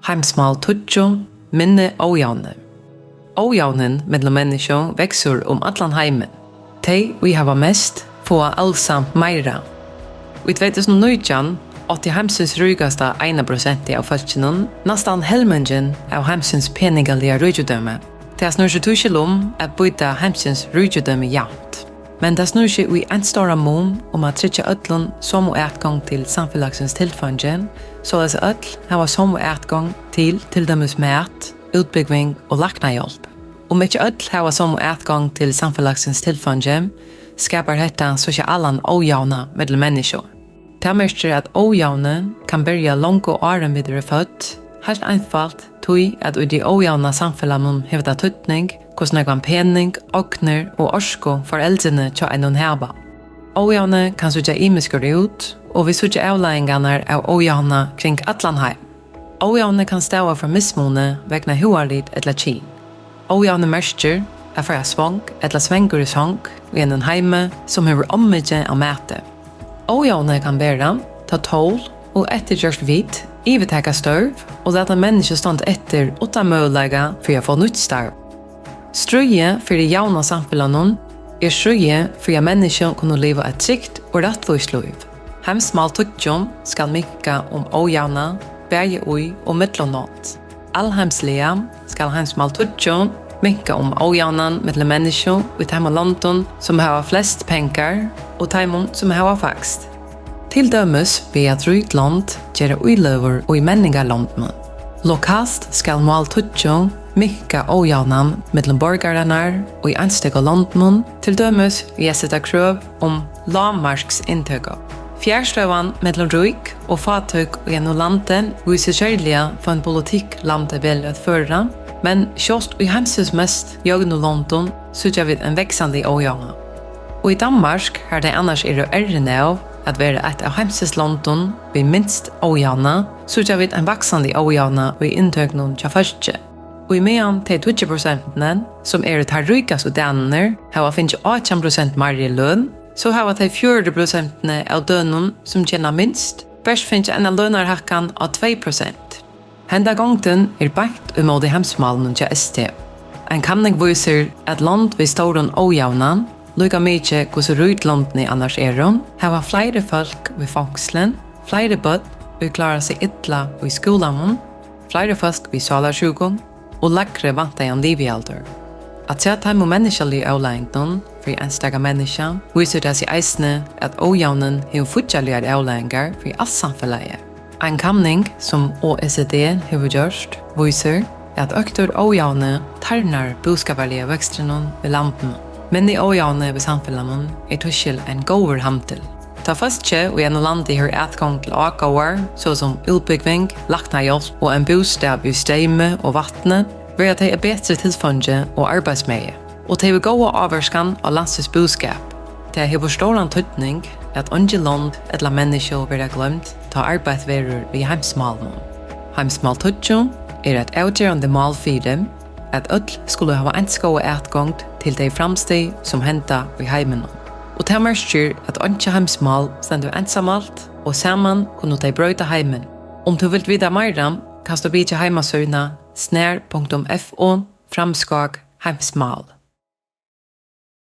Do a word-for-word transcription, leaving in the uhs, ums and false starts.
Heimsmál tíggju, minni ójavni. Ójavnin millum menniskju veksur um allan heimin. Tey, ið hava mest, fáa alsamt meira. Í tvey túsund og nítjan átti heimsins ríkasta eina prosentið av fólkinum næstan helmingin av heimsins peningaliga ríkidømi. Tað snýr seg tískil um at býta heimsins ríkidømi javnt. Men tað snýr seg í eins stóran mun um at tryggja øllum somu atgongd til samfelagsins tilfeingi, soleiðis at øll hava somu atgongd til, til dømis, mat, útbúgving og læknahjálp. Um ikki øll hava somu atgongd til samfelagsins tilfeingi, skapar hetta sosialan ójavna millum menniskju. Tað merkir, at ójavni kann byrja longu áðrenn vit eru fødd, heilt einfalt tí, at í tí ójavna samfelagnum hevur tað týdning, hvussu nógvan pening, ognir og orku foreldrini hjá einum hava. Ójavni kann síggja ymiskur út, og vit síggja avleiðingarnar av ójavna kring allan heim. Ójavni kann stava frá mismuni vegna húðarlit ella kyn. Ójavni merkir at fara svong ella svangur í song í einum heimi, sum hevur ómikið av mati. Ójavni kann vera, tá tól og eftirgjørt vit yvirtaka størv og lata menniskju standa eftir uttan møguleika fyri at fáa nýtt starv. Stríðið fyri javna samfelagnum er stríðið fyri, at menniskju kunnu liva eitt trygt og rættvíst lív. Heimsmál tíggju skal minka um ójavna, bæði í og millum lond. Alheimsliga skal heimsmál tíggju minka um ójavnan millum menniskju í teimum londum, sum hava flest pengar, og teimum, sum hava fæst. Til dømis við at rík lond gera íløgur í menningarlondunum. Lokalt skal mál tíggju minka ójavnan millum borgararnar í einstøku londunum, til dømis við at seta krøv um lágmarksinntøku. Fjarstøðan millum rík og fátøk í einum landi vísir serliga, hvønn politikk landið velur at føra, men sjálvt í heimsins mest jøvnu londum síggja vit ein vaksandi ójavna. Og í Danmark, har tey annars eru errin av at vera eitt av heimsins londum við minst ójavna, síggja vit ein vaksandi ójavna í inntøkunum hjá fólki. Og í meðan tey tíggju prosentini, sum eru tær ríkastu danirnir, hava fingið átjan prosent meiri í løn, so hava tey fjøruti prosentini av dønum, sum tjena minst, bert fingið eina lønarhækkan á tvey prosent. Henda gongdin er beint ímóti heimsmálinum hjá S T. Ein kanning vísir, at lond við stóran ójavna, líka mikið hvussu rík londini annars eru, hava fleiri fólk í fongsli, fleiri børn, ið klára seg illa í skúlanum, fleiri fólk við sálarsjúkum og lægri væntaðan livialdur. Afturat teimum menniskjaligu avleiðingunum fyri einstaka menniskja vísir tað seg eisini, at ójavnin hevur fíggjarligar avleiðingar fyri alt samfelagið. Ein kanning, sum O E C D hevur gjørt, vísir, at øktur ójavni tarnar búskaparliga vøkstrinum í landinum. Minni ójavni í samfelagnum er tískil ein góður handil. Tá fólkið í einum landi hevur atgongd til ágóðar, so sum útbúgving, læknahjálp og ein bústað við streymi og vatni, verða tey í betri tilfeingi og arbeiðsmegi, og tey hevur góða ávirkan á landsins búskap. Tað hevur stóran týdning, at eingi lond ella menniskju verða gloymd, tá arbeitt verður við heimsmálunum. Heimsmál tíggju er eitt avgerandi mál fyri, at øll skulu hava eins góða atgongd til tey framstig, sum henda í heiminum. Og tað merkir, at einki heimsmál stendur einsamalt, og saman kunnu tey broyta heimin. Um tú vilt vita meira, kanst tú vitja heimasíðuna snar punktum F O framskák heimsmál.